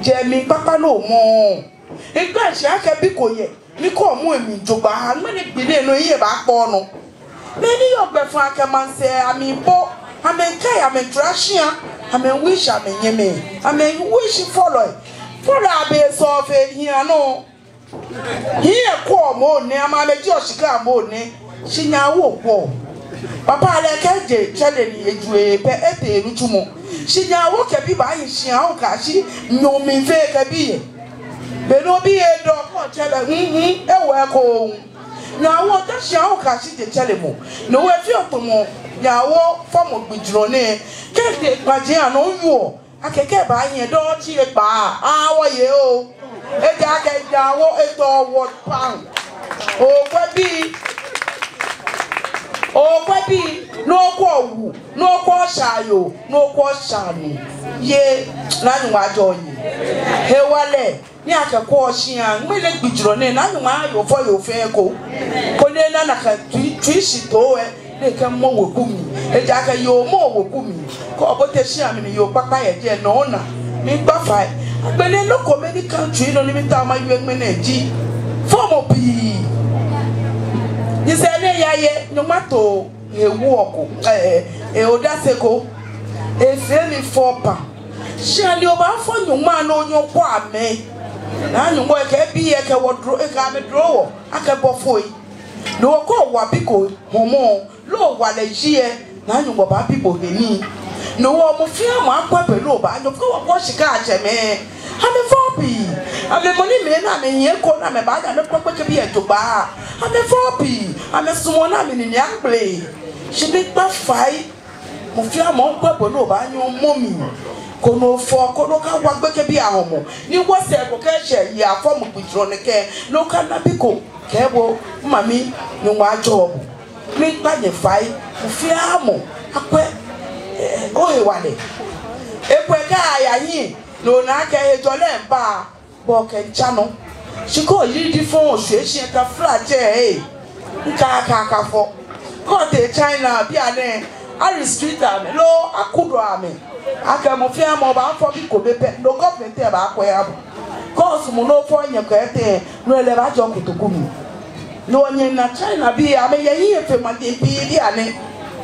Jɛmɛ kpakpa ni omɔɔɔ. Mikpa shi akɛ bi ko yɛ ni kɛ omɔ emli jogbaŋŋ, ŋmɛnɛ gbi nɛɛ nɔ ehiɛ baakpɔ onɔ. Mɛi ni yɔɔ gbɛfaŋ kɛ maŋsɛɛ amli po, amɛkai amɛjara shia, amɛwish amɛnyɛmɛi, amɛwish fɔlɔi. Fɔlɔi abɛ sɔfɛ hiɛ nɔ. Hiɛ kɔɔ mɔ nɛɛ, amɛ amɛjieɔ shika mɔ nɛɛ. Shi nyɛ awo kɔɔ. Papa lɛ kɛjɛ tsɛre ni eju epɛ etee nitsumɔ. Shi nyɛ awo kɛ bi baahi shia hu kɛyashi nyɔɔŋ mli fɛɛ kɛ bi yɛ. Be ni obi edɔ kɔɔ tsɛre, hm, hm, ewɔ eko hu. Nyɛ awo ta shia hu kɛyashi je tsɛremɔ. No hewɔ efeɔ tamɔ Jaawo fɔmɔ gbijurɔ nɛɛ, kɛ tee kpaji anɔ yoo, akɛ kɛ baa nyɛ dɔ tsi ekpa, awɔ ye o. Ejaakɛ jaawo etɔ wɔ paŋ. Okwɛ bi, okwɛ bi, nɔ ko wu, nɔ ko sha yoo, nɔ ko sha nu. Ye, Naa Nyɔŋmɔ ajɔɔ nyɛ. Hewalɛ, ni akɛkwɛɔ shia, ŋmɛnɛ gbijurɔ nɛɛ, Naa Nyɔŋmɔ ayafɔ yoo fɛɛ ko. Koni ena nakai tui, tui shitoo lɛ, ni ekɛmɔ weku mli. Ejaakɛ yoo mɔɔ weku mli. Kɛ obote shia mli ni yoo kpakpa yɛ jɛi, no ona. Miikpa fai. Agbɛnɛ nɔ kome ni ka mitsui nɔ ni mitao mawie ŋmɛnɛ ji fɔmɔ pii. Nyɛsɛɛ nɛɛ yaye, Nyɔŋmɔ to hewɔ ko, eh, eh, odase ko. Efee mi fɔ pa. Shi ani obaafɔ Nyɔŋmɔ anɔ onyɛ okwɛ amɛ? Naa Nyɔŋmɔ ekɛ bii ekɛ wɔ dro, ekɛ amɛ dro wɔ akɛ bɔfoi. Ni okɔ owa bi ko hɔmɔ, loo owa lɛ ji lɛ, Naa Nyɔŋmɔ baabi bo he nii. Ni wɔ mɔ fɛɛ mɔ akwɛ be ni obaanyɛ, fɛɛ wɔkwɛ shika atsɛmɛi. Amɛfɔ pii. Amɛ mɔ ni mɛi ni amɛnyiɛ ko ni amɛbaanyɛ amɛkpɛkpɛ kɛ bii lɛ jogbaŋŋ. Amɛfɔ pii. Amɛsumɔɔ ni amɛnine akpele. Shi miikpa fai. Mɔ fɛɛ mɔ kwɛ be ni obaanyɛ omɔ mli, koni ofɔ, koni okawa gbekɛbii ahɔmɔ, ni wɔsɛɛ ko kɛ shɛ ya fɔmɔ gbijurɔ nɛkɛ, ni okana bi ko kɛɛ bo, mami, Nyɔŋmɔ ajɔɔ bo. Miikpa nyɛ fai, mɔ fɛɛ mɔ akwɛ, eh, ohewalɛ. Ekwɛ kɛ aya hiɛ, ni ona akɛ hejɔlɛ miiba, bo kɛ ntsa nɔ. Shi kɛ oyi di fɔŋ oshwie shi, etaflatsɛ, eh. Nka aka aka fɔ. Kɛ otee China bianɛ, a-restrict amɛ loo akudɔ amɛ. Akɛ mɔ fɛɛ mɔ baafɔ bi kome pɛ, no government lɛ baakwɛ aha bo. Kɛ osumɔ ni ofɔ nyɛ kɛ etɛ, no lɛ baajɔ kotoku mli. No nyɛna China bii amɛyɛ hiɛ fe maji bii bianɛ.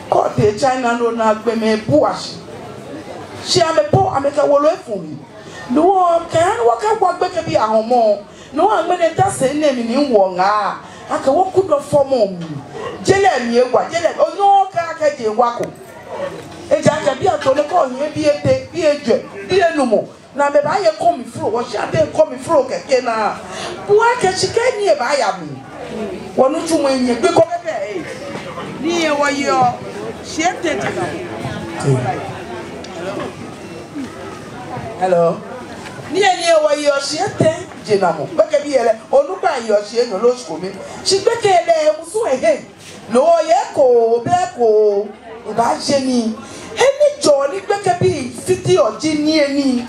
Kɛ otee China, no ona gbɔmɛi bua shi. Shi amɛ po amɛkɛ wolo efu mli. Ni wɔkɛ, wɔkɛwa gbekɛbii ahɔmɔ. Ni wɔ ŋmɛnɛ ta sɛɛ nɛɛ mli ni wɔŋa. Akɛ wɔkudɔ fɔmɔ mli. Je lɛ mli ewa, je lɛ, onyɛŋ okɛɛ akɛ je ewako. Ejaakɛ biɛ too nɛɛ kɛ onyiɛ bi etɛ, bi ejwɛ, bi enumɔ. Ni amɛbaaye kɔmi flo, wɔshi atɛ kɔmi flo kɛkɛ naa. Bua kɛ shika ni ebaaya mli. Wɔnitsumɔ enyɛ gbi ko kɛkɛ, eh. Ni ewɔ yɔ, shii etɛ jɛ naa. Hello. Ni eni ewɔ yɔ shii etɛ jɛ naa mɔ. Gbekɛbii lɛ, onukpa yɔ shii enyɔ loo shii kome. Shi gbekɛ lɛ, musu ehe. Loo yɛ ko, be ko, ebaaje nii. He ni jɔɔ ni gbekɛbii fiteɔ ji niyenii.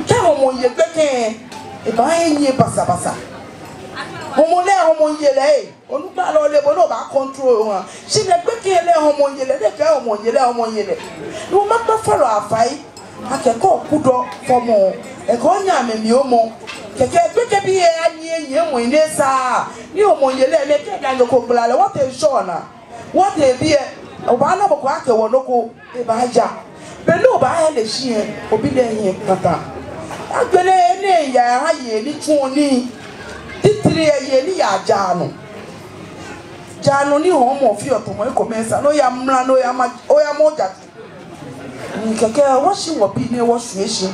Kɛ hɔmɔ ye gbekɛ, ebaahe nii basabasa. Hɔmɔ lɛ, hɔmɔ yelɛ, eh. Onukpa lɛ ole bɔ ni obaa control oha. Shi lɛ gbekɛ lɛ hɔmɔ yelɛ, lɛ kɛ hɔmɔ yelɛ, hɔmɔ yelɛ. Ni wɔmiikpa fɔlɔi afai. Akɛ kɛ okudɔ fɔmɔ, ekɛ onyɛ amɛ mli omɔ. Kɛkɛ gbekɛbii lɛ anyiɛ nyiɛmɔi ni esa. Ni hɔmɔ yelɛ nɛɛ kɛ daa nɔ ko gbala lɛ, wɔtee shɔ naa. Wɔtee biɛ, obaana mɔ ko akɛ wɔ nɔ ko, ebaaja. Be ni obaahe lɛ shi lɛ, obi lɛ hiɛ kpata. Agbɛnɛ enɛ yaa ha yei ni tsuɔ nii. Titri yei ni yaa jara nɔ. Jara nɔ ni hɔmɔ fioo tɔmɔ ekomɛi sa, ni oya mla, ni oya ma, oya mɔ ja. Ni kɛkɛ wɔshi wɔbii nɛɛ wɔshwie shi.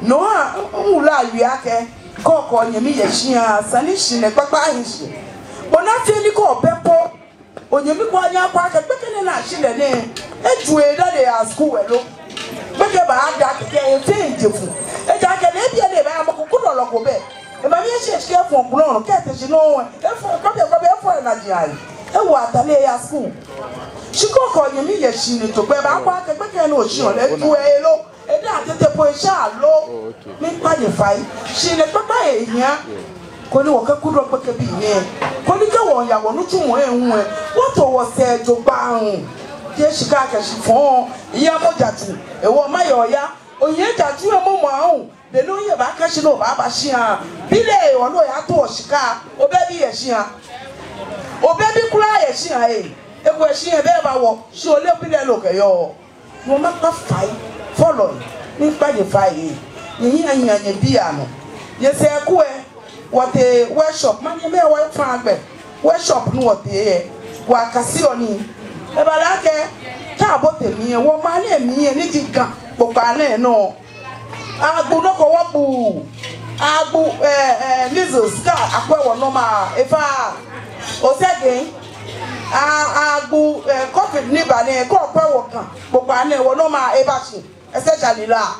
No ha, ŋ-, ŋ-, ŋwulɔ wie akɛ, kɔkɔ nyɛmi yɛ shia, sani shihilɛ kpakpa ahi shi. Bɔ ni afee ni kɛ obɛ po, onyɛmi ko anyɛ akɔ akɛ gbekɛ nɛɛ ni ashi lɛ nɛɛ, eju edade yɛ school lɛ lo. Gbekɛ baada kɛkɛ efee eje fu. Ejaakɛ lɛ biɛ lɛ baaya mɔ ko kudɔlɔ ko bɛ. Emami eshi eshika efɔ kplɔ nɔ kɛtee shi nɔ. Efɔ, kɔbi, kɔbi, efɔ enaji ayi. Ewo atale eya school. Shi kɔkɔ nyɛmi yɛ shihilɛ too gbɛ baakɔ akɛ gbekɛ nɛɛ oshi lɛ, eju elo. Eda tete po esha lo. Oh, okay. Miikpa nyɛ fai. Shihilɛ kpakpa ehia. Koni wɔkɛ kudɔ gbekɛbii nɛɛ. Koni kɛ wɔya wɔnitsumɔ lɛ hu lɛ, wɔto wɔsɛɛ jogbaŋŋ. Jeee shika kɛ shi fɔŋ. Iya mɔ jatsu. Ewo ma yɔ ya. Oye jatsu lɛ mɔ mɔ ahu. Be ni oye baaka shi ni obaaba shia. Bi lɛ ewo ni oyato shika. Obɛ bi yɛ shia. Obɛ bi kwraa yɛ shia lɛ. Ekwɛ shia lɛ bɛ ba wɔ. Shi ole bi lɛ lo kɛ yɔ. Wɔmiikpa fai, fɔlɔi, miikpa nyɛ fai, nyɛhiɛ anyiɛ nyɛbii anɔ. Nyɛsɛɛ kwɛ, wɔtee workshop, manye mɛ wɔfa gbɛ, workshop ni wɔtee lɛ, wɔkase ɔ nii. Ebala akɛ, kɛ abote mli lɛ, wɔmaŋ nɛɛ mli lɛ, ni ji Ga kpokpaa nɛɛ nɔ. Agbu nɔ ko wɔgbu, agbu, eh, eh, measles, kɛ akwɛ wɔ nɔ ma, efa, osɛɛ gɛŋ. A, agbo, eh, covid ni ba nɛɛ, kɛ okwɛ wɔ Ga kpokpaa nɛɛ, wɔnɔ ma eba shi, especially La.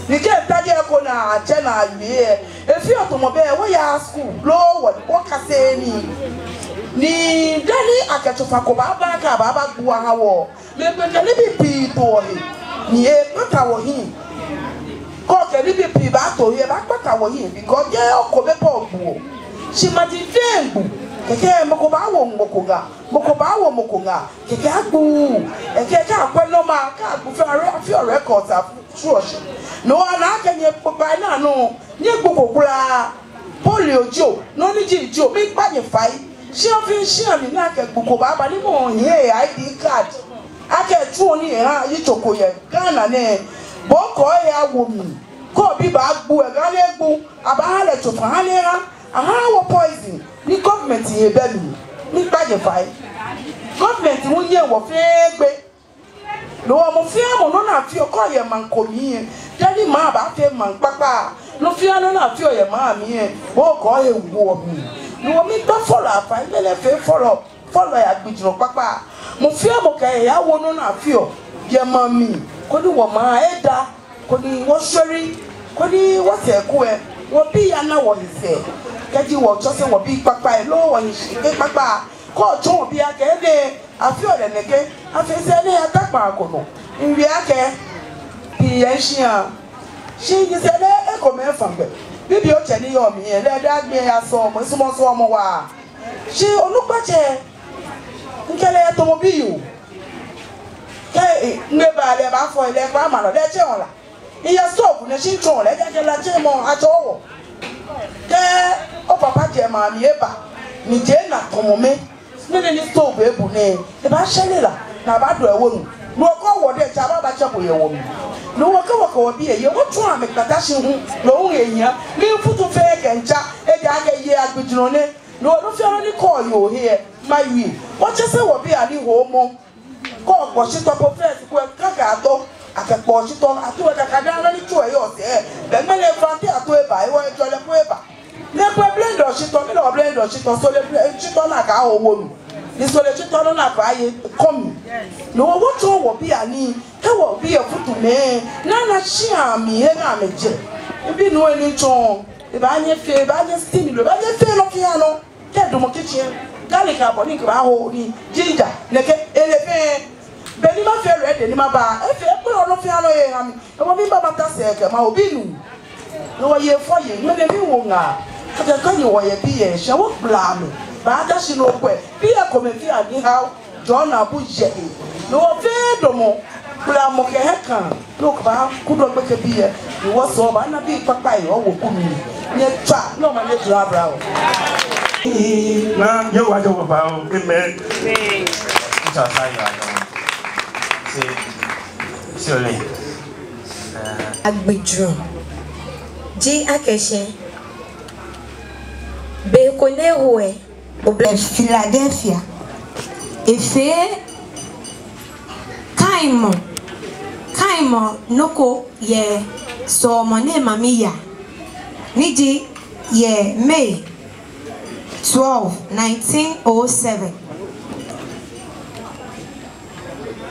Ni kɛ tadi eko ni atsɛ ni awie lɛ, efeɔ tamɔ bɛ wɔyaa school loo wɔ, wɔkase nii. Ni dani akɛ tsofa ko baaba akɛ abaaba gbu aha wɔ, mɛi kpɛkɛ nibii pii toɔ he, ni ekpata wɔhiɛ. Kɛ okɛ nibii pii baato he, ebaakpata wɔhiɛ, because jeee okome pɛ ogbuɔ. Shi maji fɛɛ gbu, kɛkɛ mɔ ko baawo mɔ ko ŋaa, mɔ ko baawo mɔ ko ŋaa, kɛkɛ agbu. Ekɛɛ kɛ akwɛ nɔ ma, kɛ agbu fɛɛ, afeɔ records, afeɔ shi. No hewɔ ni akɛ nyɛ kpokpaa nɛɛ nɔ, nyɛgbuko kwraa. Polio jio, nɔ ni ji jio, miikpa nyɛ fai. Shia fɛɛ shia mli ni akɛ gbu ko baaba ni mɔ hiɛ I D card, akɛ etsuɔ nii eha yitso ko yɛ Ghana nɛɛ, bo okɔ ehe awo mli. Kɛ obi baagbu lɛ, eha lɛ egbu, abaaha lɛ tsofa, aha lɛ eha, aha wɔ poison, ni government he bɛ mli. Miikpa nyɛ fai. Government hu nyɛŋ wɔ fɛɛ gbɛ. No hewɔ mɔ fɛɛ mɔ nɔ ni afeɔ kɛ oyɛ maŋ ko mli lɛ, dani maŋ baafee maŋ kpakpa. Nɔ fɛɛ nɔ ni afeɔ yɛ maŋ mli lɛ, bo okɔ ehe woɔ mli. No hewɔ miikpa fɔlɔi afai, mɛi lɛ fɛɛ fɔlɔ, fɔlɔi agbijurɔ kpakpa. Mɔ fɛɛ mɔ kɛ ehe awo nɔ ni afeɔ yɛ maŋ mli, koni wɔmaŋ lɛ ada, koni wɔshwere, koni wɔsɛɛ ko lɛ, wɔbii ana wɔhe sɛɛ. Kɛji wɔtsɔse wɔbii kpakpai loo wɔhi shi kpakpa, kɛ otsɔɔ obi akɛ enɛ afeɔ lɛ nɛkɛ, afee sɛɛ nɛɛ, atakpaa ko nɔ. Miwie akɛ pii yɛ shia. Shi nyɛsɛɛ lɛ ekomɛi fã gbɛ. Bibioo tsɛ ni yɔɔ mli lɛ, lɛ daa gbi eya sɔlemɔ, esumɔɔ sɔlemɔ waa. Shi onukpa tsɛ, mikɛ lɛ yɛ tamɔ biyoo. Kɛ, eh, miba lɛ baafɔ lɛ kpa ma nɔ, lɛ tsɛ ŋɔɔ la. Miyɛ stove nɛɛ shi mitsɔɔ lɛ, ejaakɛ la tsɛmɔ atsɔɔ wɔ. Kɛ opapa jɛ maŋ mli eba, ni je ena tamɔ mɛi, mɛni ni stove ebu nɛɛ, ebaashɛ lɛ la, ni abaadɔ ewo nu. No hewɔ kɛ wɔdɛ tsɛ, abaabatsɛ bo yɛ wɔmli. No hewɔ kɛ wɔkɛ wɔbii lɛ yeɔ, wɔtsɔɔ amɛ kpata shi hu, no hu ehia. Miifutu fɛɛ kɛ mitsa, ejaakɛ yei agbijurɔ nɛ. No hewɔ nɔ fɛɛ nɔ ni kɔɔ yoo he lɛ, mawie. Wɔtsɛse wɔbii anii hoomɔ. Kɛ okpɔ shitɔ po first ko lɛ, kaka ato, akɛkpɔ shitɔ, ato lɛ kaka daa nɔ ni tso lɛ yɔɔ sɛɛ. Be ŋmɛnɛ fante ato eba, hewɔ ejɔlɛ po eba. Ni kɛ blender shitɔ, mɛni blender shitɔ, sɔle blender shitɔ ni akɛho wonu. Ni sɔle shitɔ nɔ ni akɛye kɔmi. No hewɔ wɔtsɔɔ wɔbii anii, kɛ wɔbii lɛ futu mɛi, ni ana shia mli he ni amɛjɛ. Mibi nuu lɛ ni tsɔɔ, ebaanyɛ efee, ebaanyɛ steam loo, ebaanyɛ efee nɔ fɛɛ nɔ. Kɛ edamɔ kitchen lɛ, garlic abɔ ni ekɛbaaho ni ginger, nɛkɛ, ele fɛɛ. Be ni mafee ready ni maba, efee kpɛlɔ nɔ fɛɛ nɔ eha mi. Hewɔ miba mata sɛɛ kɛma obi nuu. Hewɔ yei fɔɔ yei, mɛni miwo ŋaa. Akɛ kɛ nyɛ wɔyɛ bii yɛ shia, wɔgbala amɛ. Baada shi no kwɛ. Bii lɛ ekomɛi fee anyhow. Jɔɔ naa bu yɛ he. Ni wɔfee damɔ, kplamɔ kɛ hiɛkãa, ni wɔkɛbaaku dɔ gbekɛbii lɛ, ni wɔsɛɛ wɔbaana bii kpakpai yɛ wɔweku mli. Nyɛtswaa, ni omanye ajɔɔ abla wɔ. Naa, nyɛwaa jɔɔ wɔ ba oo. Amen. Amen. Ntsa sa ya. Se, se ole. Agbijurɔ. Ji akɛ shi. Be ko nɛɛ hu lɛ, Obla Philadelphia. Efee kaimɔ, kaimɔ nɔ ko yɛ sɔlemɔ ni emami ya, ni ji yɛ May twelve, nineteen oh seven.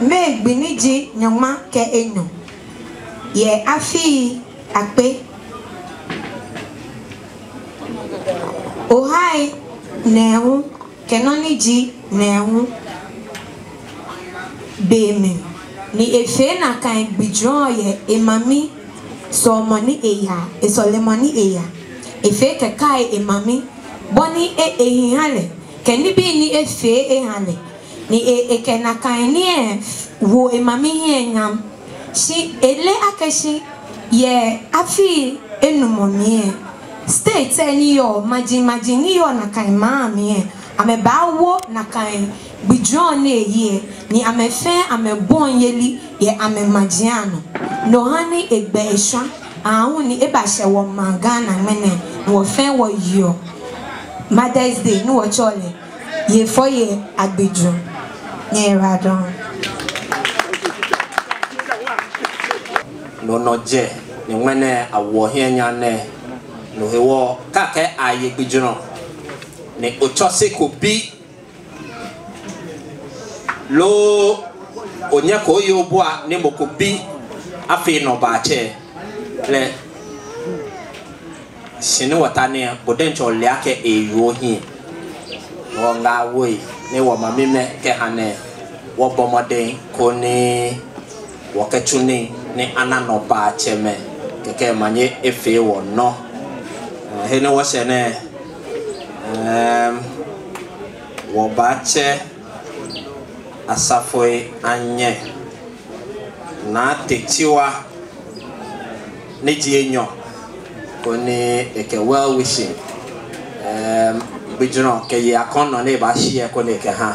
May gbi ni ji nyɔŋma kɛ enyɔ yɛ afi akpe. Ohai nɛɛhu kɛ nɔ ni ji nɛɛhu be mli, ni efee nakai gbijurɔ yɛ emami sɔlemɔ ni eya, esɔlemɔ ni eya. Efee kɛkai emami bɔ ni e, ehi ha lɛ, kɛ nibii ni efee eha lɛ. Ni e, ekɛ nakai nii lɛ wo emami hiɛ nyam. Shi ele akɛ shi yɛ afii enumɔ mli lɛ, state lɛ ni yɔɔ, maji maji ni yɔɔ nakai maŋ mli lɛ, amɛbaawo nakai gbijurɔ nɛɛ yi lɛ, ni amɛ fɛɛ amɛbɔi yeli yɛ amɛmaji anɔ. No ha ni egbɛ eshwa, aahu ni ebashɛ wɔmaŋ Ghana ŋmɛnɛ, ni wɔ fɛɛ wɔyeɔ Mother's Day ni wɔtsɛɔ lɛ Yei fɔɔ yei agbijurɔ. Nyɛyiwaladɔŋŋ. No nɔ jɛ, ni ŋmɛnɛ awo hiɛ nyam nɛɛ. No hewɔ kɛ akɛɛ aye gbijurɔ, ni otsɔse ko bi Loo onyɛko oye obua ni mɔ ko bi afee nɔbaatsɛ lɛ. Shi ni wɔta nɛɛ, bo diɛŋtsɛ oleee akɛ eewo ohiɛ. Wɔŋaawoi ni wɔmamimɛi kɛha nɛɛ, wɔbɔ mɔdɛŋ koni wɔkɛtsu nii ni ana nɔbaatsɛmɛi kɛkɛ omanye efee wɔnɔ. Ɛɛ, he ni wɔshɛ nɛɛ, ɛɛm, wɔbaatsɛ asafoi anyɛ Naa Tetsiwa ni ji enyɔ, koni ekɛ well wishing, ɛɛm, gbijurɔ kɛ yei akɔnɔ ni ebaashi lɛ koni ekɛha.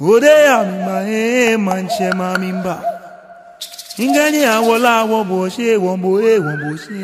Ode ya mi ma, eh, manche ma mi mba. Ingani awola wo boshe, wo bo, eh, wo boshe.